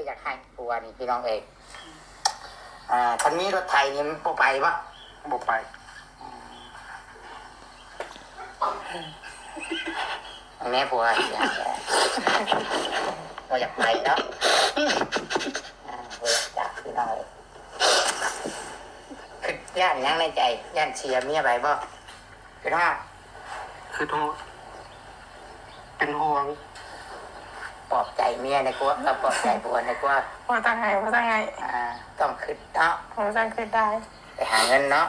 ຢາກໃຫ້ຜົວນີ້ພີ່ນ້ອງເອີຍ. ອ່າ ຄັນມີລົດໄຖນີ້ມັນບໍ່ໄປບໍ? ບໍ່ໄປ. ແມ່ຜົວ ບໍ່ຢາກໄປເນາະ. ອ່າ ບໍ່ຢາກຈາກພີ່ນ້ອງເອີຍ. ຄິດຢ້ານຫຍັງໃນໃຈ? ຢ້ານເສຍເມຍໄປບໍ? ຄິດຮອດ ຄິດຮອດ ເປັນຫ່ວງ. ປອບໃຈເມຍແດ່ກວ່າ ເອີ ປອບໃຈຜົວແດ່ກວ່າ. ບໍ່ຕ້ອງໄຫ້ ບໍ່ຕ້ອງໄຫ້. ອ່າ ຕ້ອງຄິດເນາະ. ບໍ່ຕ້ອງຄິດໄດ້. ໄປຫາເງິນເນາະ.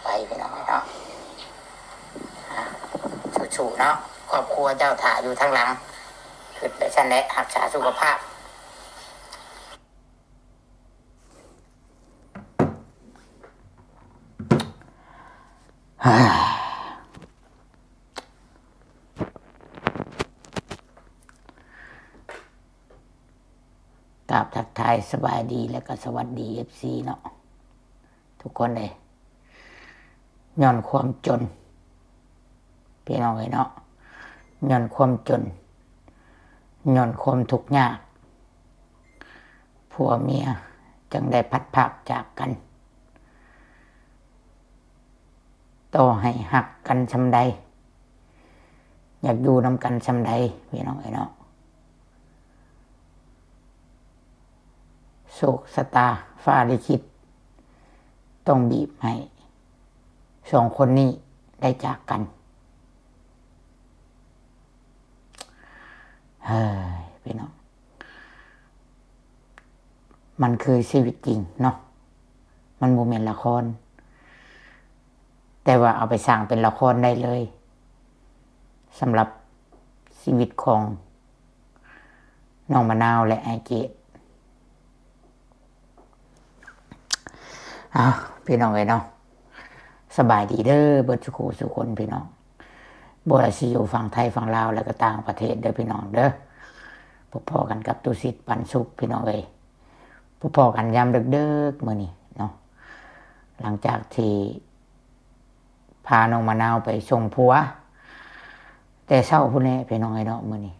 ໄປພີ່ນ້ອງເນາະ. ອ່າ ສູ້ໆເນາະ. ຄອບຄົວເຈົ້າຖ້າຢູ່ທາງຫຼັງ. ຄິດໄປຊັ້ນແຫຼະ. ຮັກສາສຸຂະພາບ. ກາບທັກທາຍສະບາຍດີ ແລະກໍສະຫວັດດີ ເອັຟຊີ ເນາະ ທຸກຄົນເດ້. ຍ້ອນຄວາມຈົນ ພີ່ນ້ອງເອີຍເນາະ, ຍ້ອນຄວາມຈົນ ຍ້ອນຄວາມທຸກຍາກ ຜົວເມຍຈຶ່ງໄດ້ພັດພາກຈາກກັນ. ຕໍ່ໃຫ້ຮັກກັນສ່ຳໃດ, ຢາກຢູ່ນຳກັນສ່ຳໃດ ພີ່ນ້ອງເອີຍເນາະ, ໂຊກຊະຕາຟ້າລິຂິດ ຕ້ອງບີບໃຫ້ສອງຄົນນີ້ໄດ້ຈາກກັນ. ເຮີ້ຍ ພີ່ນ້ອງ, ມັນຄືຊີວິດຈິງເນາະ, ມັນບໍ່ແມ່ນລະຄອນ, ແຕ່ວ່າເອົາໄປສ້າງເປັນລະຄອນໄດ້ເລີຍ ສຳລັບຊີວິດຂອງ ນ້ອງມະນາວ ແລະ ອ້າຍເກດ. ອ້າວ ພີ່ນ້ອງເອີຍເນາະ, ສະບາຍດີເດີ ເບິດສູ່ຄູ່ສູ່ຄົນພີ່ນ້ອງ, ບໍ່ວ່າຊິຢູ່ຝັ່ງໄທ ຝັ່ງລາວ ແລະກໍຕ່າງປະເທດເດີພີ່ນ້ອງເດີ. ພົບພໍ້ກັນກັບຕຸສິດປັນສຸກ ພີ່ນ້ອງເອີຍ, ພົບພໍ້ກັນຍາມເດິກໆມື້ນີ້ເນາະ, ຫຼັງຈາກທີ່ພານ້ອງມະນາວໄປສົ່ງຜົວແຕ່ເຊົ້າພຸ້ນແຫຼະ ພີ່ນ້ອງເອີຍເນາະ. ມື້ນີ້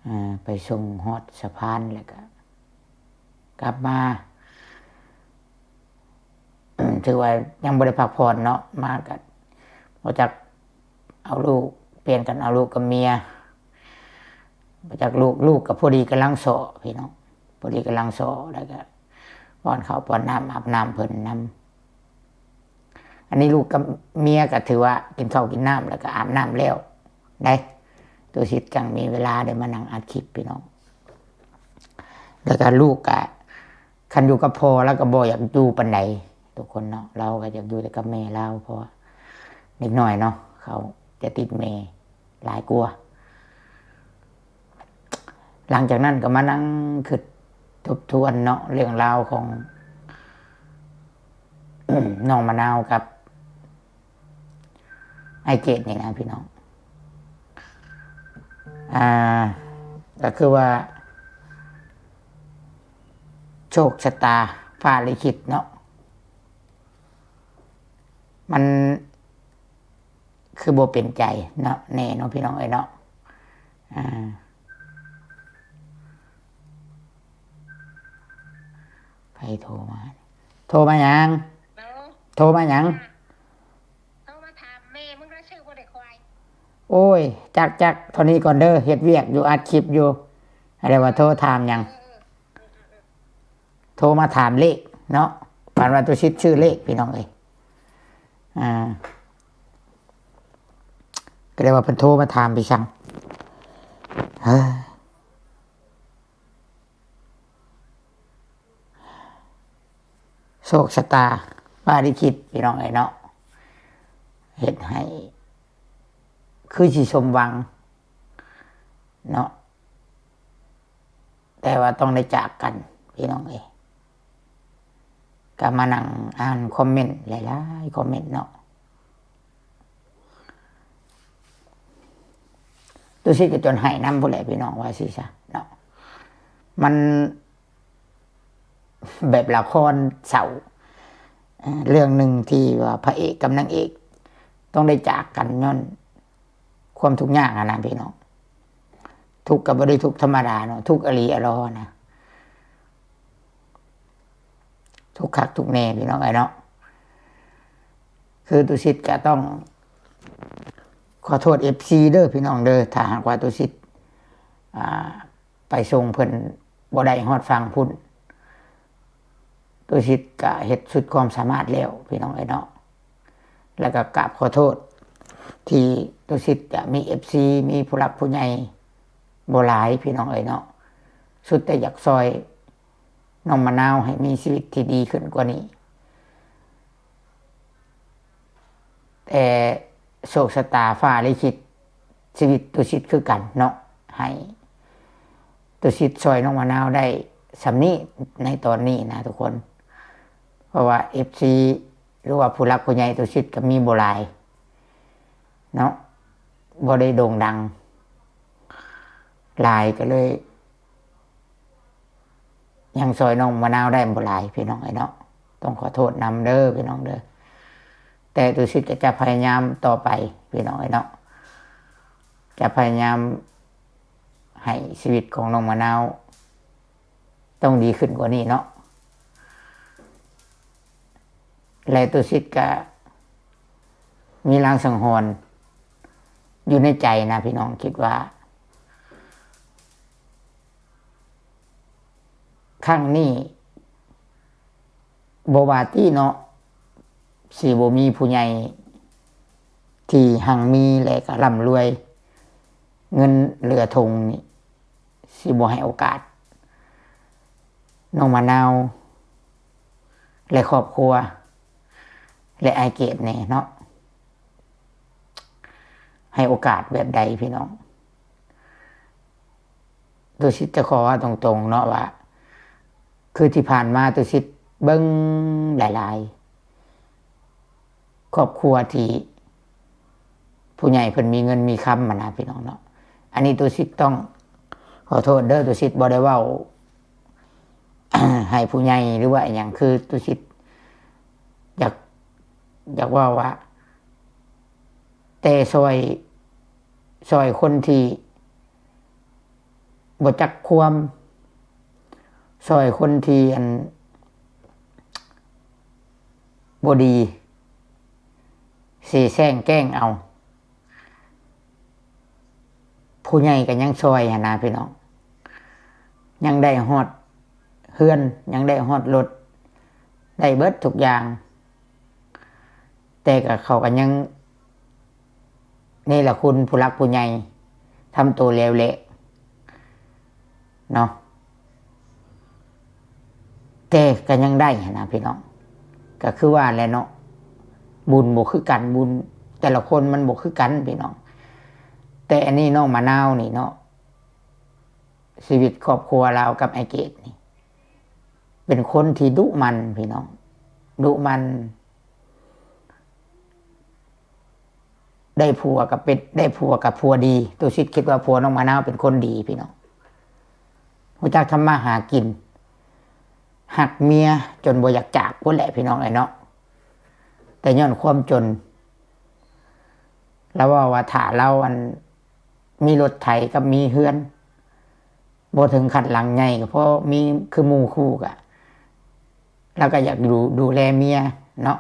ອ່າ ໄປສົ່ງຮອດສະພານ ແລ້ວກະກັບມາ ຖືວ່າຍັງບໍ່ໄດ້ພັກຜ່ອນເນາະ, ມາກະບໍ່ຈັກເອົາລູກ, ປ່ຽນກັນເອົາລູກກັບເມຍ, ບໍ່ຈັກລູກ, ລູກກະພໍດີກຳລັງຊໍພີ່ນ້ອງ, ພໍດີກຳລັງຊໍ ແລ້ວກະປ້ອນເຂົ້າປ້ອນນ້ຳ ອາບນ້ຳເພິ່ນນຳ. ອັນນີ້ລູກກັບເມຍກໍຖືວ່າກິນເຂົ້າກິນນ້ຳ ແລ້ວກໍອາບນ້ຳແລ້ວໄດ໋, ຕຸສິດຈັ່ງມີເວລາໄດ້ມານັ່ງອັດຄລິບພີ່ນ້ອງ. ແລ້ວກໍລູກກໍ ຄັນຢູ່ກັບພໍ່ລາວກໍບໍ່ຢາກຢູ່ປານໃດ ທຸກຄົນເນາະ, ລາວກໍຢາກຢູ່ແຕ່ກັບແມ່ລາວ ເພາະວ່າເດັກນ້ອຍເນາະ ເຂົາຈະຕິດແມ່ຫຼາຍກວ່າ. ຫຼັງຈາກນັ້ນກໍມານັ່ງຄິດທົບທວນເນາະ ເລື່ອງລາວຂອງ ນ້ອງມະນາວກັບອ້າຍເກດນີ້ນະພີ່ນ້ອງ. ອ່າ ກໍຄືວ່າໂຊກຊະຕາຟ້າລິຂິດເນາະ ມັນ ຄືບໍ່ເປັນໃຈເນາະ ແນ່ເນາະ ພີ່ນ້ອງເອີຍເນາະ. ອ່າ ໃຜໂທມາ? ໂທມາຫຍັງ? ໂທມາຫຍັງ? ໂທມາຖາມແມ່ມຶງລະຊື່ບໍ່ໄດ້ຄວາຍ. ໂອ້ຍ ຈັກໆ ເທົ່ານີ້ກ່ອນເດີ ເຮັດວຽກຢູ່ ອັດຄລິບຢູ່. ແລ້ວວ່າໂທຖາມຫຍັງ? ເອີ ເອີ ເອີ ເອີ ໂທມາຖາມເລກເນາະ, ປານວ່າຕຸສິດຊື້ເລກ ພີ່ນ້ອງເອີຍ. ອ່າ ກໍເລີຍວ່າເພິ່ນໂທມາຖາມໄປຊັ້ນ. ເອີ ໂຊກຊະຕາຟ້າລິຂິດ ພີ່ນ້ອງເອີຍເນາະ, ເຮັດໃຫ້ຄືຊິສົມຫວັງເນາະ. ແຕ່ວ່າຕ້ອງໄດ້ຈາກກັນ ພີ່ນ້ອງເອີຍ. ກໍມານັ່ງອ່ານຄອມເມັນຫຼາຍໆຄອມເມັນເນາະ, ຕຸສິດກໍຈົນໄຫ້ນຳພຸ້ນແຫຼະ ພີ່ນ້ອງ ວ່າຊີ້ຊະເນາະ. ມັນແບບລະຄອນເສົ້າ ເອີ ເລື່ອງໜຶ່ງທີ່ວ່າພະເອກກັບນາງເອກຕ້ອງໄດ້ຈາກກັນຍ້ອນ ຄວາມທຸກຍາກຫັ້ນນະພີ່ນ້ອງ. ທຸກກໍບໍ່ໄດ້ທຸກທຳມະດາເນາະ ທຸກອີ່ຫຼີອີ່ຫຼໍນະ ທຸກຄັກທຸກແນ່ພີ່ນ້ອງເອີຍເນາະ. ຄືຕຸສິດກໍຕ້ອງຂໍໂທດເອັຟຊີເດີພີ່ນ້ອງເດີ ຖ້າຫາກວ່າຕຸສິດ ອ່າ ໄປສົ່ງເພິ່ນບໍ່ໄດ້ຮອດຝັ່ງພຸ້ນ ຕຸສິດກະເຮັດສຸດຄວາມສາມາດແລ້ວພີ່ນ້ອງເອີຍເນາະ. ແລ້ວກໍກາບຂໍໂທດທີ່ຕຸສິດຈະມີເອັຟຊີ ມີຜູ້ຫຼັກຜູ້ໃຫຍ່ບໍ່ຫຼາຍພີ່ນ້ອງເອີຍເນາະ ສຸດແຕ່ຢາກຊ່ອຍນ້ອງມະນາວໃຫ້ມີຊີວິດທີ່ດີຂຶ້ນກວ່ານີ້. ແຕ່ໂຊກຊະຕາຟ້າລິຂິດຊີວິດຕຸສິດຄືກັນເນາະ ໃຫ້ຕຸສິດຊ່ອຍນ້ອງມະນາວໄດ້ສ່ຳນີ້ໃນຕອນນີ້ນະທຸກຄົນ ເພາະວ່າເອັຟຊີ ຫຼືວ່າຜູ້ຫຼັກຜູ້ໃຫຍ່ຕຸສິດກໍມີບໍ່ຫຼາຍເນາະ ບໍ່ໄດ້ໂດ່ງດັງຫຼາຍ ກໍເລີຍ ຍັງຊ່ອຍນ້ອງມະນາວໄດ້ບໍ່ຫຼາຍພີ່ນ້ອງເອີຍເນາະ ຕ້ອງຂໍໂທດນຳເດີພີ່ນ້ອງເດີ. ແຕ່ຕຸສິດກໍຈະພະຍາຍາມຕໍ່ໄປພີ່ນ້ອງເອີຍເນາະ ຈະພະຍາຍາມໃຫ້ຊີວິດຂອງນ້ອງມະນາວຕ້ອງດີຂຶ້ນກວ່ານີ້ເນາະ. ແລະ ຕຸສິດກະມີລາງສັງຫອນຢູ່ໃນໃຈນະພີ່ນ້ອງ ຄິດວ່າ ຄັ້ງນີ້ບໍ່ວ່າຕິເນາະ ຊິບໍ່ມີຜູ້ໃຫຍ່ທີ່ຮັ່ງມີ ແລະ ກໍລ່ຳລວຍ ເງິນເຫຼືອຖົງນີ້ ຊິບໍ່ໃຫ້ໂອກາດນ້ອງມະນາວ ແລະ ຄອບຄົວ ແລະ ອ້າຍເກດແດ່ເນາະ. ໃຫ້ໂອກາດແບບໃດພີ່ນ້ອງ? ຕຸສິດຈະຂໍເວົ້າຕົງໆເນາະວ່າ ຄືທີ່ຜ່ານມາຕຸສິດເບິ່ງຫຼາຍໆຄອບຄົວທີ່ຜູ້ໃຫຍ່ເພິ່ນມີເງິນມີຄຳຫັ້ນນະພີ່ນ້ອງເນາະ. ອັນນີ້ຕຸສິດຕ້ອງຂໍໂທດເດີ ຕຸສິດບໍ່ໄດ້ເວົ້າໃຫ້ຜູ້ໃຫຍ່ຫຼືວ່າອີ່ຫຍັງ ຄືຕຸສິດຢາກ ຢາກເວົ້າວ່າ ແຕ່ຊ່ອຍ ຊ່ອຍຄົນທີ່ບໍ່ຈັກຄວາມ ຊ່ອຍຄົນທີ່ອັນບໍ່ດີ ເສແສ້ງແກ້ງເອົາ ຜູ້ໃຫຍ່ກໍຍັງຊ່ອຍຫັ້ນນະພີ່ນ້ອງ ຍັງໄດ້ຮອດເຮືອນ ຍັງໄດ້ຮອດລົດ ໄດ້ເບິດທຸກຢ່າງ ແຕ່ກໍເຂົາກໍຍັງ ນີ້ລະຄຸນຜູ້ຫຼັກຜູ້ໃຫຍ່ ທຳໂຕແຫຼວແຫຼະເນາະ ແຕ່ກໍຍັງໄດ້ຫັ້ນນະພີ່ນ້ອງ. ກໍຄືວ່າແຫຼະເນາະ ບຸນບໍ່ຄືກັນ ບຸນແຕ່ລະຄົນມັນບໍ່ຄືກັນພີ່ນ້ອງ. ແຕ່ອັນນີ້ນ້ອງມະນາວນີ້ເນາະ ຊີວິດຄອບຄົວລາວກັບອ້າຍເກດນີ້ ເປັນຄົນທີ່ດຸໝັ່ນພີ່ນ້ອງ ດຸໝັ່ນ ໄດ້ຜົວກໍເປັນ ໄດ້ຜົວກໍຜົວດີ. ຕຸສິດຄິດວ່າຜົວນ້ອງມະນາວເປັນຄົນດີພີ່ນ້ອງ ຮູ້ຈັກທຳມາຫາກິນ ຮັກເມຍຈົນບໍ່ຢາກຈາກພຸ້ນແຫຼະພີ່ນ້ອງເອີຍເນາະ. ແຕ່ຍ້ອນຄວາມຈົນ ລາວເວົ້າວ່າຖ້າລາວອັນ ມີລົດໄຖກັບມີເຮືອນ ບໍ່ເຖິງຂັ້ນຫຼັງໃຫຍ່ ກໍພໍມີຄືໝູ່ຄູ່ ກະ ລາວກໍຢາກດູ ດູແລເມຍເນາະ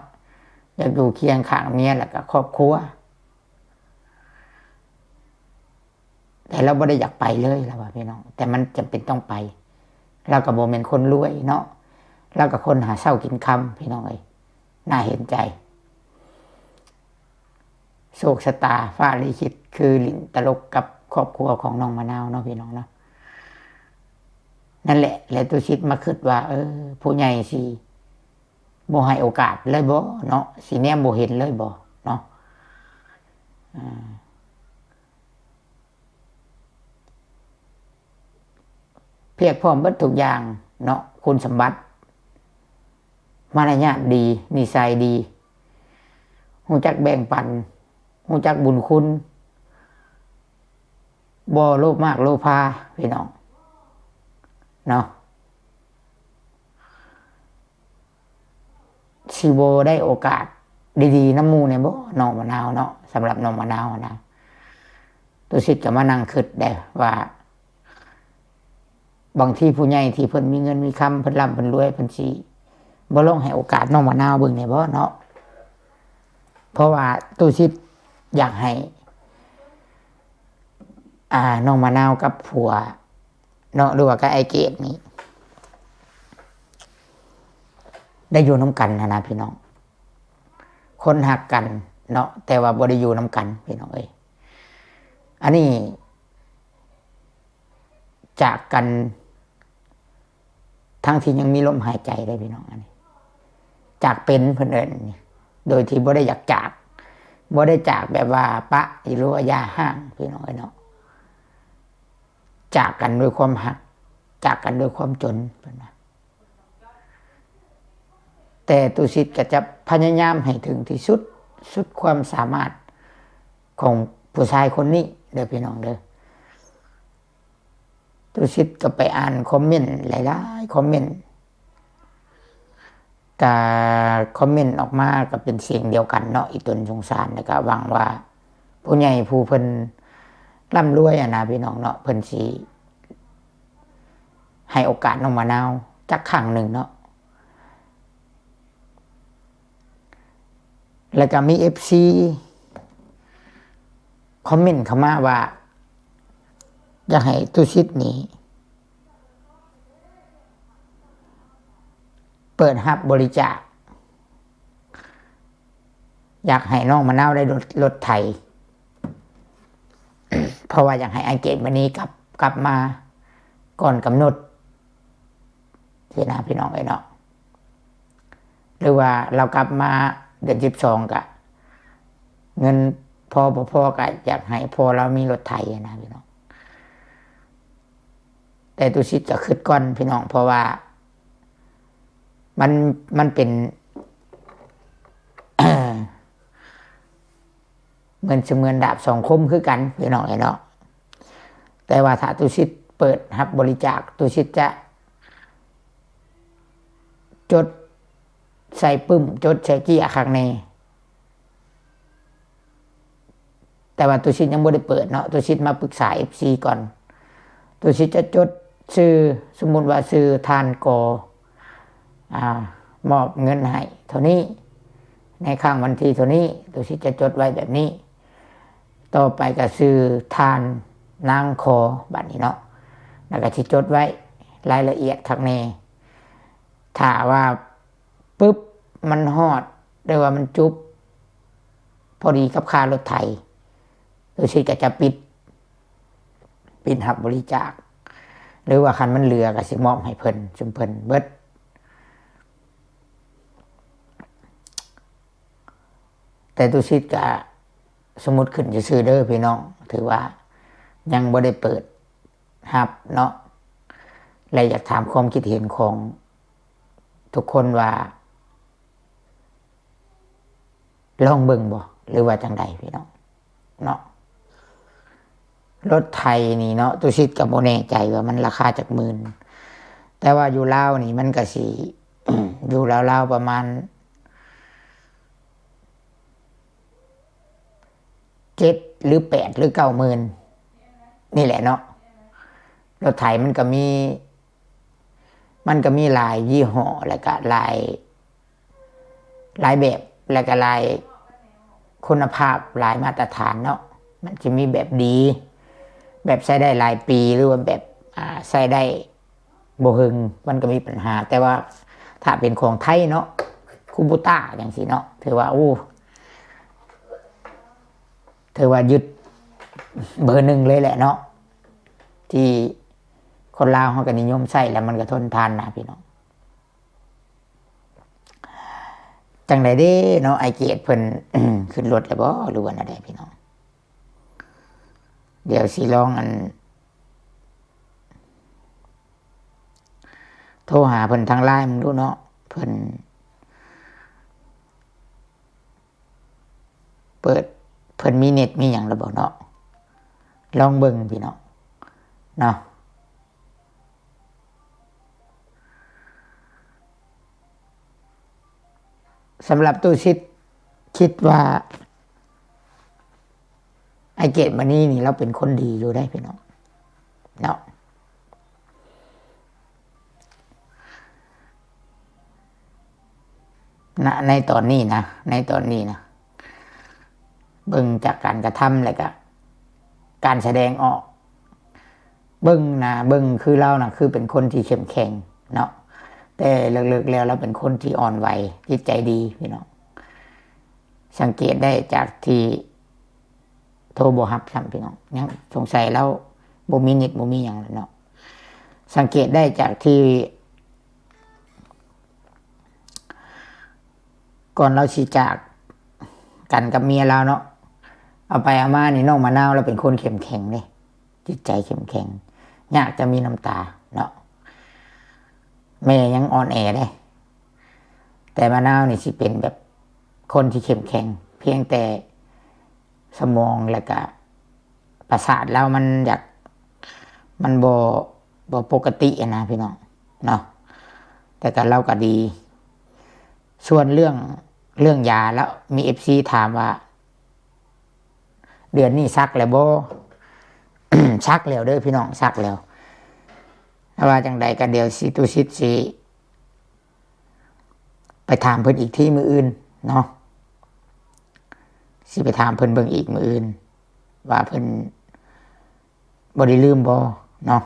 ຢາກຢູ່ຄຽງຂ້າງເມຍ ແລ້ວກໍຄອບຄົວ. ແຕ່ລາວບໍ່ໄດ້ຢາກໄປເລີຍ ລາວວ່າພີ່ນ້ອງ ແຕ່ມັນຈຳເປັນຕ້ອງໄປ. ລາວກໍບໍ່ແມ່ນຄົນລວຍເນາະ ລາວກໍຄົນຫາເຊົ້າກິນຄ່ຳ ພີ່ນ້ອງເອີຍ ໜ້າເຫັນໃຈ. ໂຊກຊະຕາຟ້າລິຂິດ ຄືຫຼິ້ນຕະຫຼົກກັບຄອບຄົວຂອງນ້ອງມະນາວເນາະ ພີ່ນ້ອງເນາະ. ນັ້ນແຫຼະ ແລະ ຕຸສິດມາຄິດວ່າ ເອີ ຜູ້ໃຫຍ່ຊິບໍ່ໃຫ້ໂອກາດເລີຍບໍ່ເນາະ ຊິແນມບໍ່ເຫັນເລີຍບໍ່ເນາະ. ອ່າ ພຽບພ້ອມເບິດທຸກຢ່າງເນາະ ຄຸນສົມບັດ ມາລະຍາດດີ ນິໄສດີ ຮູ້ຈັກແບ່ງປັນ ຮູ້ຈັກບຸນຄຸນ ບໍ່ໂລບມາກໂລພາ ພີ່ນ້ອງເນາະ. ຊິບໍ່ໄດ້ໂອກາດດີໆນຳໝູ່ແດ່ບໍ່ ນ້ອງມະນາວເນາະ. ສຳລັບນ້ອງມະນາວນະ ຕຸສິດກໍມານັ່ງຄິດໄດ້ວ່າ ບາງທີຜູ້ໃຫຍ່ທີ່ເພິ່ນມີເງິນມີຄຳ ເພິ່ນລ່ຳເພິ່ນລວຍ ເພິ່ນຊິບໍ່ລອງໃຫ້ໂອກາດນ້ອງມະນາວເບິ່ງແດ່ບໍ່ເນາະ? ເພາະວ່າຕູ້ສິດຢາກໃຫ້ ອ່າ ນ້ອງມະນາວກັບຜົວເນາະ ຫຼືວ່າກັບອ້າຍເກດນີ້ ໄດ້ຢູ່ນຳກັນຫັ້ນນະພີ່ນ້ອງ. ຄົນຮັກກັນເນາະ ແຕ່ວ່າບໍ່ໄດ້ຢູ່ນຳກັນ ພີ່ນ້ອງເອີຍ. ອັນນີ້ຈາກກັນ ທັງທີ່ຍັງມີລົມຫາຍໃຈເດ້ພີ່ນ້ອງ. ອັນນີ້ຈາກເປັນ ເພິ່ນເອີ້ນນີ້ ໂດຍທີ່ບໍ່ໄດ້ຢາກຈາກ ບໍ່ໄດ້ຈາກແບບວ່າປະ ຫຼືວ່າຢ່າຮ້າງ ພີ່ນ້ອງເອີຍເນາະ. ຈາກກັນດ້ວຍຄວາມຮັກ ຈາກກັນດ້ວຍຄວາມຈົນ ເພິ່ນວ່າ. ແຕ່ຕູ້ສິດກໍຈະພະຍາຍາມໃຫ້ເຖິງທີ່ສຸດ ສຸດຄວາມສາມາດຂອງຜູ້ຊາຍຄົນນີ້ເດີພີ່ນ້ອງເດີ. ຕູ້ສິດກໍໄປອ່ານຄອມເມັນຫຼາຍໆຄອມເມັນ ກະຄອມເມັນອອກມາກໍເປັນສຽງດຽວກັນເນາະ ອີຕົນສົງສານ ແລ້ວກະຫວັງວ່າຜູ້ໃຫຍ່ຜູ້ເພິ່ນລ່ຳລວຍຫັ້ນນະພີ່ນ້ອງເນາະ ເພິ່ນຊິໃຫ້ໂອກາດນ້ອງມະນາວຈັກຄັ້ງໜຶ່ງເນາະ. ແລ້ວກະມີເອັຟຊີຄອມເມັນເຂົ້າມາວ່າ ຢາກໃຫ້ຕູ້ສິດນີ້ ເປີດຮັບບໍລິຈາກ ຢາກໃຫ້ນ້ອງມະນາວໄດ້ລົດ ລົດໄຖ ເພາະວ່າຢາກໃຫ້ອ້າຍເກດມະນີກັບ ກັບມາກ່ອນກຳນົດ ຊີ້ນະພີ່ນ້ອງເອີຍເນາະ. ຫຼືວ່າລາວກັບມາເດືອນສິບສອງ ກະເງິນພໍບໍ່ພໍ ກະຢາກໃຫ້ພໍ່ລາວມີລົດໄຖນະພີ່ນ້ອງ. ແຕ່ຕູ້ສິດກໍຄິດກ່ອນພີ່ນ້ອງ ເພາະວ່າມັນ ມັນເປັນ ເໝືອນ ສະເໝືອນດາບສອງຄົມຄືກັນພີ່ນ້ອງເອີຍເນາະ. ແຕ່ວ່າຖ້າຕູ້ສິດເປີດຮັບບໍລິຈາກ ຕູ້ສິດຈະຈົດໃສ່ປຶ້ມ ຈົດໃສ່ເຈ້ຍຄັກແນ່. ແຕ່ວ່າຕູ້ສິດຍັງບໍ່ໄດ້ເປີດເນາະ ຕູ້ສິດມາປຶກສາເອັຟຊີກ່ອນ. ຕູ້ສິດຈະຈົດຊື່ ສົມມຸດວ່າຊື່ທ່ານ ກ ອາ ມອບເງິນໃຫ້ເທົ່ານີ້ ໃນຄັ້ງວັນທີເທົ່ານີ້ ຕູ້ສິດຈະຈົດໄວ້ແບບນີ້. ຕໍ່ໄປກໍຊື່ທ່ານ ນາງ ຂ ບາດນີ້ເນາະ ແລ້ວກໍຊິຈົດໄວ້ລາຍລະອຽດຄັກແນ່. ຖ້າວ່າ ປຶບ ມັນຮອດ ຫຼືວ່າມັນຈຸບພໍດີກັບຄ່າລົດໄຖ ຕູ້ສິດກໍຈະປິດ ປິດຮັບບໍລິຈາກ ຫຼືວ່າຄັນມັນເຫຼືອກໍຊິມອບໃຫ້ເພິ່ນ ຊຸມເພິ່ນເບິດ. ແຕ່ຕູ້ສິດກໍສົມມຸດຂຶ້ນຊື່ໆເດີພີ່ນ້ອງ ຖືວ່າຍັງບໍ່ໄດ້ເປີດຮັບເນາະ ແລະ ຢາກຖາມຄວາມຄິດເຫັນຂອງ ທຸກຄົນວ່າລອງເບິ່ງບໍ່ ຫຼືວ່າຈັ່ງໃດພີ່ນ້ອງເນາະ. ລົດໄຖນີ້ເນາະ ຕູ້ສິດກໍບໍ່ແນ່ໃຈວ່າມັນລາຄາຈັກໝື່ນ ແຕ່ວ່າຢູ່ລາວນີ້ມັນກໍຊິ ຢູ່ລາວໆປະມານ ເຈັດຫຼືແປດຫຼືເກົ້າໝື່ນນີ້ແຫຼະເນາະ. ລົດໄຖມັນກໍມີ ມັນກໍມີຫຼາຍຍີ່ຫໍ້ ແລ້ວກະຫຼາຍ ຫຼາຍແບບ ແລ້ວກະຫຼາຍຄຸນນະພາບ ຫຼາຍມາດຕະຖານເນາະ. ມັນຈະມີແບບດີ ແບບໃຊ້ໄດ້ຫຼາຍປີ ຫຼືວ່າແບບ ອ່າ ໃຊ້ໄດ້ ບໍ່ເຖິງ ມັນກໍມີບັນຫາ. ແຕ່ວ່າຖ້າເປັນຂອງໄທເນາະ ຄູໂບຕ້າຈັ່ງຊີ້ເນາະ ຖືວ່າ ໂອ້ ຖືວ່າຍຶດເບີໜຶ່ງເລີຍແຫຼະເນາະ ທີ່ຄົນລາວເຮົາກໍນິຍົມໃຊ້ ແລ້ວມັນກໍທົນທານນະພີ່ນ້ອງ. ຈັ່ງໃດເດ້ເນາະ ອ້າຍເກດເພິ່ນ ຂຶ້ນລົດແລ້ວບໍ່ ຫຼືວ່າແນວໃດພີ່ນ້ອງ? ດຽວຊິລອງອັນ ໂທຫາເພິ່ນທາງ LINE ເບິ່ງດູເນາະ ເພິ່ນເປີດ ເພິ່ນມີເນັດມີຫຍັງແລ້ວບໍ່ເນາະ ລອງເບິ່ງພີ່ນ້ອງເນາະ. ສຳລັບຕູ້ສິດຄິດວ່າ ອ້າຍເກດມະນີນີ້ລາວເປັນຄົນດີຢູ່ເດ້ພີ່ນ້ອງເນາະ. ນະ ໃນຕອນນີ້ນະ ໃນຕອນນີ້ນະ ເບິ່ງຈາກການກະທຳ ແລະກະການສະແດງອອກ ເບິ່ງນະ ເບິ່ງຄືລາວນະ ຄືເປັນຄົນທີ່ເຂັ້ມແຂງເນາະ, ແຕ່ເລິກໆແລ້ວລາວເປັນຄົນທີ່ອ່ອນໄຫວ ຈິດໃຈດີພີ່ນ້ອງ. ສັງເກດໄດ້ຈາກທີ່ໂທບໍ່ຮັບຊ້ຳພີ່ນ້ອງ, ຍັງສົງໄສລາວບໍ່ມີເນັດບໍ່ມີຫຍັງແຫຼະເນາະ. ສັງເກດໄດ້ຈາກທີ່ ກ່ອນລາວຊິຈາກກັນກັບເມຍລາວເນາະ, ເອົາໄປເອົາມານີ້ ນ້ອງມະນາວລາວເປັນຄົນເຂັ້ມແຂງເດ້, ຈິດໃຈເຂັ້ມແຂງ, ຍາກຈະມີນ້ຳຕາເນາະ. ແມ່ຍັງອ່ອນແອເດ້, ແຕ່ມະນາວນີ້ຊິເປັນແບບຄົນທີ່ເຂັ້ມແຂງ, ພຽງແຕ່ສະໝອງ ແລ້ວກະປະສາດລາວມັນຢາກ ມັນບໍ່ ບໍ່ປົກກະຕິຫັ້ນນະພີ່ນ້ອງເນາະ, ແຕ່ກະລາວກະດີ. ສ່ວນເລື່ອງ ເລື່ອງຢາລະ ມີເອັຟຊີຖາມວ່າ ເດືອນນີ້ສັກແລ້ວບໍ່? ສັກແລ້ວເດີພີ່ນ້ອງ, ສັກແລ້ວ. ແຕ່ວ່າຈັ່ງໃດກະດຽວຊິ ຕຸສິດຊິໄປຖາມເພິ່ນອີກທີມື້ອື່ນເນາະ, ຊິໄປຖາມເພິ່ນເບິ່ງອີກມື້ອື່ນ ວ່າເພິ່ນ ບໍ່ໄດ້ລືມບໍ່ເນາະ.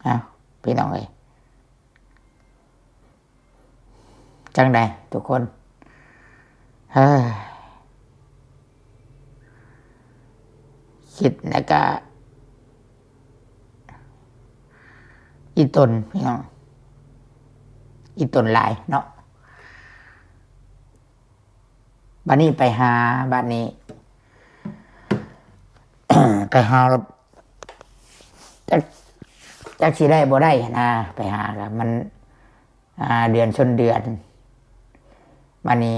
ອ້າວ ພີ່ນ້ອງເອີຍ, ຈັ່ງໃດທຸກຄົນ? ເອີ ຄິດແລ້ວກະ ອີ່ຕົນພີ່ນ້ອງ, ອີ່ຕົນຫຼາຍເນາະ. ບາດນີ້ໄປຫາ ບາດນີ້ ໄປຫາ ຈັກ ຈັກຊິໄດ້ບໍ່ໄດ້ຫັ້ນນະ, ໄປຫາກະມັນ ອ່າ ເດືອນຊົນເດືອນ. ບາດນີ້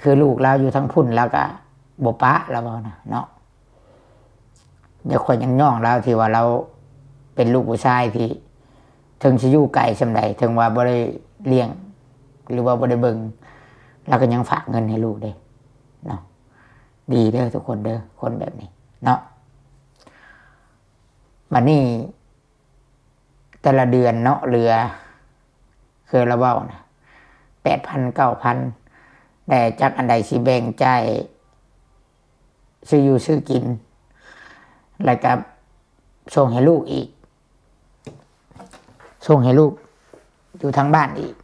ຄືລູກລາວຢູ່ທາງພຸ້ນ ລາວກະບໍ່ປະ ລາວເວົ້ານະເນາະ. ແຕ່ຂ້ອຍຍັງຍ້ອງລາວທີ່ວ່າລາວເປັນລູກຜູ້ຊາຍທີ່ ເຖິງຊິຢູ່ໄກສ່ຳໃດ ເຖິງວ່າບໍ່ໄດ້ລ້ຽງ ຫຼືວ່າບໍ່ໄດ້ເບິ່ງ ລາວກະຍັງຝາກເງິນໃຫ້ລູກເດ້ເນາະ. ດີເດີທຸກຄົນເດີ ຄົນແບບນີ້ເນາະ. ບາດນີ້ ແຕ່ລະເດືອນເນາະ ເຫຼືອ ຄືລາວເວົ້ານະ ແປດພັນ ເກົ້າພັນ ແຕ່ຈັກອັນໃດຊິແບ່ງຈ່າຍ ຊື້ຢູ່ຊື້ກິນ ແລ້ວກະສົ່ງໃຫ້ລູກອີກ ສົ່ງໃຫ້ລູກຢູ່ທາງບ້ານອີກ.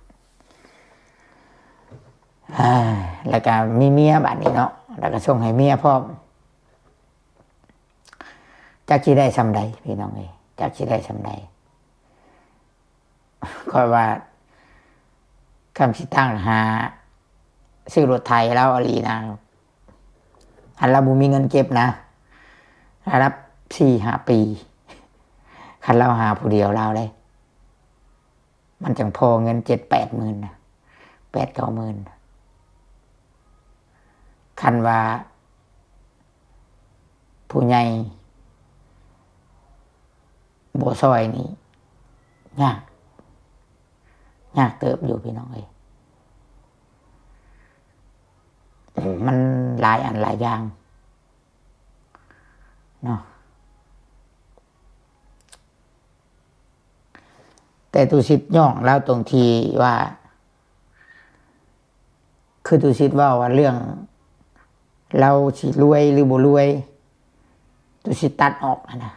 ອາ ແລ້ວກະມີເມຍບາດນີ້ເນາະ, ແລ້ວກະສົ່ງໃຫ້ເມຍພ້ອມ. ຈັກຊິໄດ້ສ່ຳໃດພີ່ນ້ອງເອີຍ, ຈັກຊິໄດ້ສ່ຳໃດ. ຂ້ອຍວ່າ ຄັນຊິຕັ້ງຫາຊື້ລົດໄຖລາວອີ່ຫຼີນະ, ອັນລາວບໍ່ມີເງິນເກັບນະ ລະດັບສີ່ຫ້າປີ, ຄັນລາວຫາຜູ້ດຽວລາວເດ້ ມັນຈັ່ງພໍເງິນເຈັດແປດໝື່ນນະ ແປດເກົ້າໝື່ນ. ຄັນວ່າຜູ້ໃຫຍ່ບໍ່ຊ່ອຍນີ້ ຍາກ ຍາກເຕີບຢູ່ພີ່ນ້ອງເອີຍ. ມັນຫຼາຍອັນຫຼາຍຢ່າງເນາະ. ແຕ່ຕຸສິດຍ້ອງລາວຕົງທີ່ວ່າ ຄືຕຸສິດເວົ້າວ່າເລື່ອງລາວຊິລວຍຫຼືບໍ່ລວຍ ຕຸສິດຕັດອອກຫັ້ນນະ.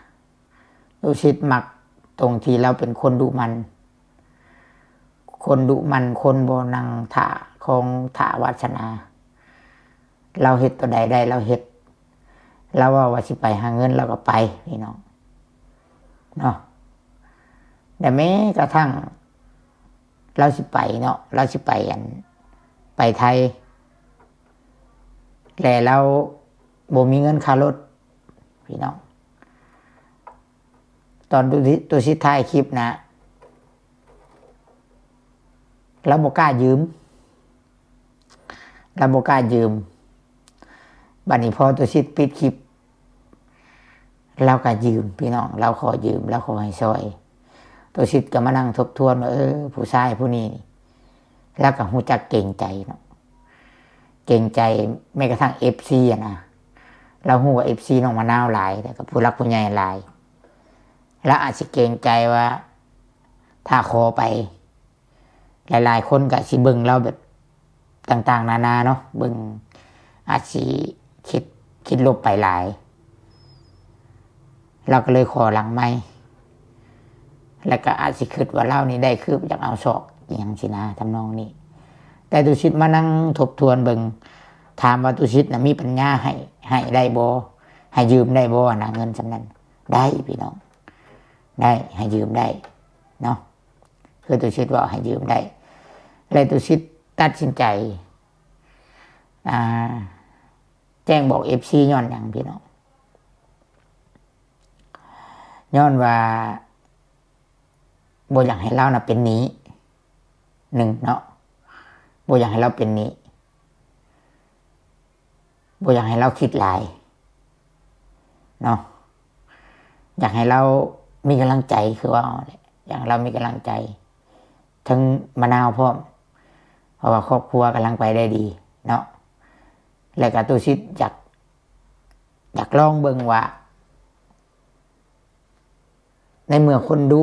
ຕຸສິດມັກຕົງທີ່ລາວເປັນຄົນດຸໝັ່ນ, ຄົນດຸໝັ່ນ, ຄົນບໍ່ນັ່ງຖ້າຂອງ ຖ້າວາດສະໜາ. ລາວເຮັດຕົວໃດໄດ້ລາວເຮັດ, ລາວເວົ້າວ່າຊິໄປຫາເງິນລາວກໍໄປພີ່ນ້ອງເນາະ. ແລະແມ້ກະທັ່ງລາວຊິໄປເນາະ, ລາວຊິໄປ ອັນ ໄປໄທ ແລະລາວບໍ່ມີເງິນຄ່າລົດພີ່ນ້ອງ. ຕອນຕຸ ຕຸສິດຖ່າຍຄລິບນະ ລາວບໍ່ກ້າຢືມ, ລາວບໍ່ກ້າຢືມ. ບາດນີ້ພໍຕຸສິດປິດຄລິບ ລາວກໍຢືມພີ່ນ້ອງ, ລາວຂໍຢືມ, ລາວຂໍໃຫ້ຊ່ອຍ. ຕຸສິດກໍມານັ່ງທົບທວນວ່າ ເອີ ຜູ້ຊາຍຜູ້ນີ້ ລາວກໍຮູ້ຈັກເກງໃຈເນາະ, ເກງໃຈແມ້ກະທັ່ງເອັຟຊີຫັ້ນນະ. ລາວຮູ້ວ່າເອັຟຊີນ້ອງມະນາວຫຼາຍ ແລ້ວກໍຜູ້ຫຼັກຜູ້ໃຫຍ່ຫຼາຍ ລາວອາດຊິເກງໃຈວ່າ ຖ້າຂໍໄປ ຫຼາຍໆຄົນກໍຊິເບິ່ງລາວແບບຕ່າງໆນານາເນາະ ເບິ່ງ ອາດຊິຄິດ ຄິດລົບໄປຫຼາຍ ລາວກໍເລີຍຂໍຫຼັງໄມ ແລ້ວກໍອາດຊິຄິດວ່າລາວນີ້ໄດ້ຄືຢາກເອົາຊອກ ອີ່ຫຍັງຊີ້ນະ ທຳນອງນີ້. ແຕ່ຕຸສິດມານັ່ງທົບທວນເບິ່ງ ຖາມວ່າຕຸສິດນະມີປັນຍາໃຫ້ ໃຫ້ໄດ້ບໍ່? ໃຫ້ຢືມໄດ້ບໍ່ນະ ເງິນສ່ຳນັ້ນ? ໄດ້ພີ່ນ້ອງ ໄດ້ ໃຫ້ຢືມໄດ້ເນາະ ຄືຕຸສິດເວົ້າໃຫ້ຢືມໄດ້ ແລະ ຕຸສິດຕັດສິນໃຈ ອ່າ ແຈ້ງບອກເອັຟຊີຍ້ອນຫຍັງພີ່ນ້ອງ? ຍ້ອນວ່າບໍ່ຢາກໃຫ້ລາວນະເປັນໜີ້ ໜຶ່ງເນາະ ບໍ່ຢາກໃຫ້ລາວເປັນໜີ້ ບໍ່ຢາກໃຫ້ລາວຄິດຫຼາຍເນາະ ຢາກໃຫ້ລາວມີກຳລັງໃຈ ຄືວ່າຫັ້ນແຫຼະ ຢາກໃຫ້ລາວມີກຳລັງໃຈ ເຖິງມະນາວພ້ອມ ເພາະວ່າຄອບຄົວກຳລັງໄປໄດ້ດີເນາະ ແລະກໍຕຸສິດຢາກ ຢາກລອງເບິ່ງວ່າ ໃນເມື່ອຄົນດຸ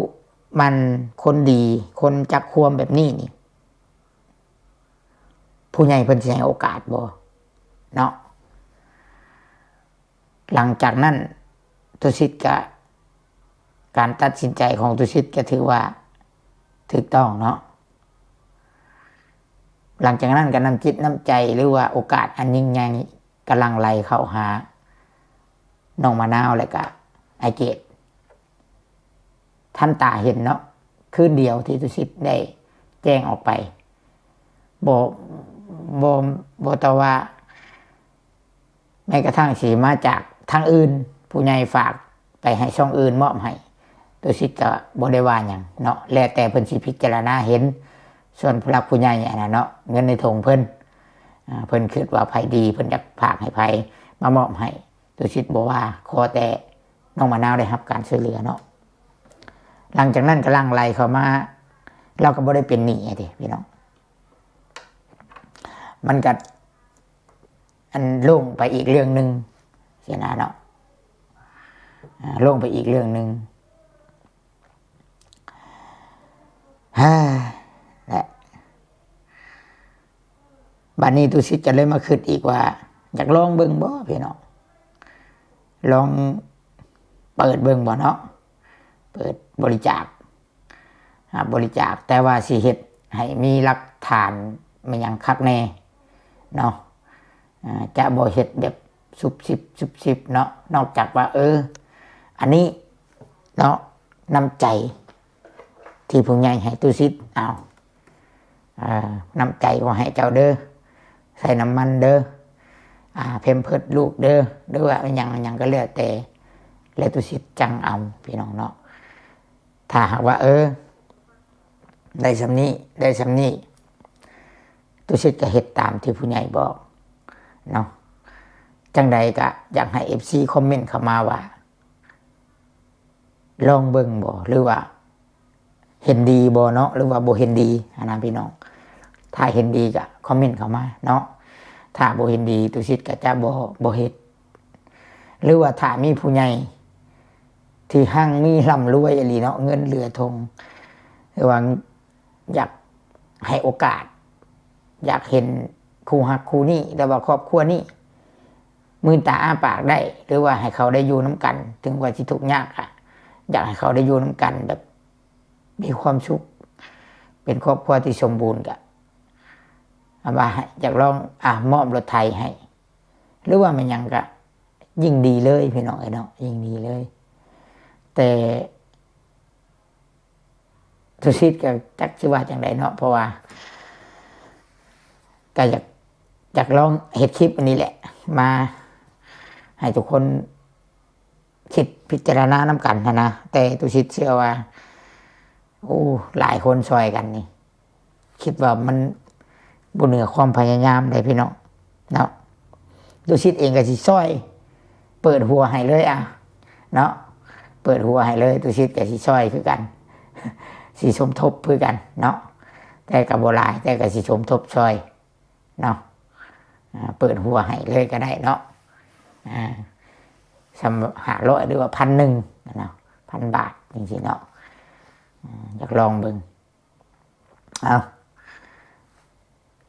ໝັ່ນ ຄົນດີ ຄົນຈັກຄວາມແບບນີ້ນີ້ ຜູ້ໃຫຍ່ເພິ່ນຊິໃຫ້ໂອກາດບໍ່ເນາະ? ຫຼັງຈາກນັ້ນ ຕຸສິດກະ ການຕັດສິນໃຈຂອງຕຸສິດກະຖືວ່າຖືກຕ້ອງເນາະ. ຫຼັງຈາກນັ້ນກະນ້ຳຈິດນ້ຳໃຈ ຫຼືວ່າໂອກາດອັນຍິ່ງໃຫຍ່ກຳລັງໄຫຼເຂົ້າຫານ້ອງມະນາວ ແລະກະອ້າຍເກດ. ທັນຕາເຫັນເນາະ ຄືນດຽວທີ່ຕຸສິດໄດ້ແຈ້ງອອກໄປ ບໍ່ ບໍ່ ບໍ່ແຕ່ວ່າ ແມ້ກະທັ່ງຊິມາຈາກທາງອື່ນ ຜູ້ໃຫຍ່ຝາກໄປໃຫ້ຊ່ອງອື່ນມອບໃຫ້ ຕຸສິດກະບໍ່ໄດ້ວ່າຫຍັງເນາະ ແລ້ວແຕ່ເພິ່ນຊິພິຈາລະນາເຫັນ. ສ່ວນຜູ້ຫຼັກຜູ້ໃຫຍ່ອັນນັ້ນເນາະ ເງິນໃນຖົງເພິ່ນ ອາ ເພິ່ນຄິດວ່າໃຜດີ ເພິ່ນຢາກຝາກໃຫ້ໃຜມາມອບໃຫ້ ຕຸສິດບໍ່ວ່າ ຂໍແຕ່ນ້ອງມະນາວໄດ້ຮັບການຊ່ວຍເຫຼືອເນາະ. ຫຼັງຈາກນັ້ນກະຫຼັ່ງໄຫຼເຂົ້າມາ ລາວກະບໍ່ໄດ້ເປັນໜີ້ເດ້ພີ່ນ້ອງ. ມັນກະ ອັນ ລົງໄປອີກເລື່ອງໜຶ່ງຊີ້ນະເນາະ ອາ ລົງໄປອີກເລື່ອງໜຶ່ງ ແລະ ບາດນີ້ຕຸສິດກະເລີຍມາຄິດອີກວ່າ ຢາກລອງເບິ່ງບໍ່ພີ່ນ້ອງ ລອງເປີດເບິ່ງບໍ່ເນາະ ເປີດບໍລິຈາກ ຮັບບໍລິຈາກ ແຕ່ວ່າຊິເຮັດໃຫ້ມີຫຼັກຖານແມ່ນຫຍັງຄັກແນ່ເນາະ ອາ ຈະບໍ່ເຮັດແບບຊຸບຊິບ ຊຸບຊິບເນາະ ນອກຈາກວ່າ ເອີ ອັນນີ້ເນາະ ນ້ຳໃຈທີ່ຜູ້ໃຫຍ່ໃຫ້ຕຸສິດ ເອົາ ເອີ ນ້ຳໃຈຂໍໃຫ້ເຈົ້າເດີ ໃສ່ນ້ຳມັນເດີ ອາ ແພມເພີດລູກເດີ ຫຼືວ່າອີ່ຫຍັງ ອີ່ຫຍັງກະແລ້ວແຕ່ ແລະ ຕຸສິດຈັ່ງເອົາ ພີ່ນ້ອງເນາະ. ຖ້າຫາກວ່າ ເອີ ໄດ້ສ່ຳນີ້ ໄດ້ສ່ຳນີ້ ຕຸສິດກະເຮັດຕາມທີ່ຜູ້ໃຫຍ່ບອກເນາະ. ຈັ່ງໃດກະຢາກໃຫ້ເອັຟຊີຄອມເມັນເຂົ້າມາວ່າ ລອງເບິ່ງບໍ່ ຫຼືວ່າເຫັນດີບໍ່ເນາະ ຫຼືວ່າບໍ່ເຫັນດີຫັ້ນນະພີ່ນ້ອງ. ຖ້າເຫັນດີກະຄອມເມັນເຂົ້າມາເນາະ ຖ້າບໍ່ເຫັນດີ ຕຸສິດກະຈະບໍ່ ບໍ່ເຮັດ ຫຼືວ່າຖ້າມີຜູ້ໃຫຍ່ທີ່ຮັ່ງມີລ່ຳລວຍອີ່ຫຼີເນາະ ເງິນເຫຼືອຖົງ ຫຼືວ່າຢາກໃຫ້ໂອກາດ ຢາກເຫັນຄູ່ຮັກຄູ່ນີ້ ຫຼືວ່າຄອບຄົວນີ້ ມືນຕາອ້າປາກໄດ້ ຫຼືວ່າໃຫ້ເຂົາໄດ້ຢູ່ນຳກັນ ເຖິງວ່າຊິທຸກຍາກ ກະຢາກໃຫ້ເຂົາໄດ້ຢູ່ນຳກັນແບບມີຄວາມສຸກ ເປັນຄອບຄົວທີ່ສົມບູນ ກະວ່າໃຫ້ ຢາກລອງ ອາ ມອບລົດໄຖໃຫ້ ຫຼືວ່າແມ່ນຫຍັງກະຍິ່ງດີເລີຍພີ່ນ້ອງເອີຍເນາະ ຍິ່ງດີເລີຍ. ແຕ່ ຕຸສິດກະຈັກຊິວ່າຈັ່ງໃດເນາະ ເພາະວ່າກະຢາກ ຢາກລອງເຮັດຄລິບອັນນີ້ແຫຼະ ມາໃຫ້ທຸກຄົນຄິດພິຈາລະນານຳກັນຫັ້ນນະ. ແຕ່ຕຸສິດເຊື່ອວ່າ ໂອ້ ຫຼາຍຄົນຊ່ອຍກັນນີ້ ຄິດວ່າມັນບໍ່ເໜືອຄວາມພະຍາຍາມໃດພີ່ນ້ອງເນາະ. ຕຸສິດເອງກະຊິຊ່ອຍເປີດຫົວໃຫ້ເລີຍ ອາ ເນາະ ເປີດຫົວໃຫ້ເລີຍ. ຕຸສິດກະຊິຊ່ອຍຄືກັນ ຊິສົມທົບຄືກັນເນາະ ແຕ່ກະບໍ່ຫຼາຍ ແຕ່ກະຊິສົມທົບຊ່ອຍເນາະ ອາ ເປີດຫົວໃຫ້ເລີຍກະໄດ້ເນາະ. ອ່າ ສ່ຳຫ້າຮ້ອຍ ຫຼືວ່າພັນໜຶ່ງເນາະ ພັນບາດຈັ່ງຊີ້ເນາະ ອາ ຢາກລອງເບິ່ງ. ເອົາ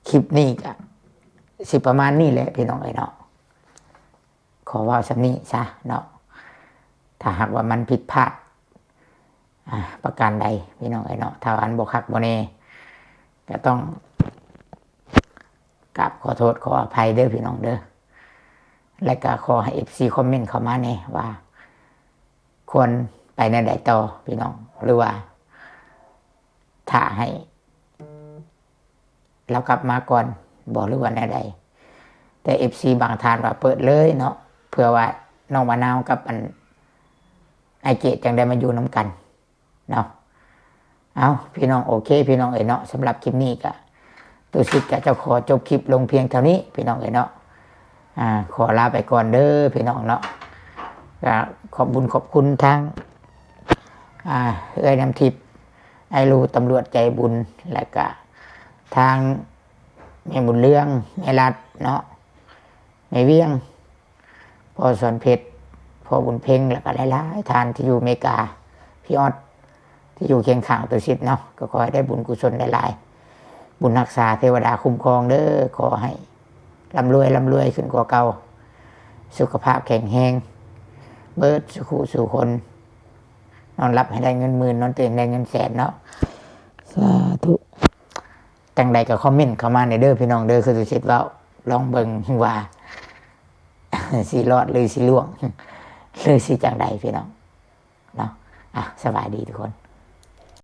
ຄລິບນີ້ກະຊິປະມານນີ້ແຫຼະພີ່ນ້ອງເອີຍເນາະ ຂໍເວົ້າສ່ຳນີ້ຊະເນາະ ຖ້າຫາກວ່າມັນຜິດພາດ ອ່າ ປະການໃດພີ່ນ້ອງເອີຍເນາະ ຖ້າວ່າອັນບໍ່ຄັກບໍ່ແນ່ ກະຕ້ອງກາບຂໍໂທດຂໍອະໄພເດີພີ່ນ້ອງເດີ ແລະກະຂໍໃຫ້ເອັຟຊີຄອມເມັນເຂົ້າມາແນ່ວ່າ ຄວນໄປແນວໃດຕໍ່ພີ່ນ້ອງ ຫຼືວ່າຖ້າໃຫ້ລາວກັບມາກ່ອນບໍ່ ຫຼືວ່າແນວໃດ ແຕ່ເອັຟຊີບາງທ່ານວ່າເປີດເລີຍເນາະ ເພື່ອວ່ານ້ອງມະນາວກັບອັນ ອ້າຍເກດຈັ່ງໄດ້ມາຢູ່ນຳກັນເນາະ. ເອົາ ພີ່ນ້ອງ ໂອເຄພີ່ນ້ອງເອີຍເນາະ ສຳລັບຄລິບນີ້ກະ ຕູ້ສິດກະຈະຂໍຈົບຄລິບລົງພຽງເທົ່ານີ້ພີ່ນ້ອງເອີຍເນາະ ອາ ຂໍລາໄປກ່ອນເດີພີ່ນ້ອງເນາະ ກະຂອບບຸນຂອບຄຸນທາງ ອາ ເອື້ອຍນ້ຳທິບ ອ້າຍລູຕຳຫຼວດໃຈບຸນ ແລະກະທາງແມ່ບຸນເລື່ອງ ແມ່ລັດເນາະ ແມ່ວຽງ ພໍ່ສອນເພັດ ພໍ່ບຸນເພັງ ແລະກະຫຼາຍໆທ່ານທີ່ຢູ່ເມກາ ພີ່ອອດ ທີ່ຢູ່ຄຽງຂ້າງຕູ້ສິດເນາະ ກໍຂໍໃຫ້ໄດ້ບຸນກຸສົນຫຼາຍໆ ບຸນຮັກສາເທວະດາຄຸ້ມຄອງເດີ ຂໍໃຫ້ລ່ຳລວຍ ລ່ຳລວຍຂຶ້ນກວ່າເກົ່າ ສຸຂະພາບແຂງແຮງເບິດສູ່ຄູ່ສູ່ຄົນ ນອນຫຼັບໃຫ້ໄດ້ເງິນໝື່ນ ນອນຕື່ນໃຫ້ໄດ້ເງິນແສນເນາະ ສາທຸ. ຈັ່ງໃດກໍຄອມເມັນເຂົ້າມາແດ່ເດີພີ່ນ້ອງເດີ ຄືຕູ້ສິດເວົ້າ ລອງເບິ່ງວ່າຊິລອດ ຫຼືຊິລ່ວງ ຫຼືຊິຈັ່ງໃດພີ່ນ້ອງເນາະ ອາ ສະບາຍດີທຸກຄົນ.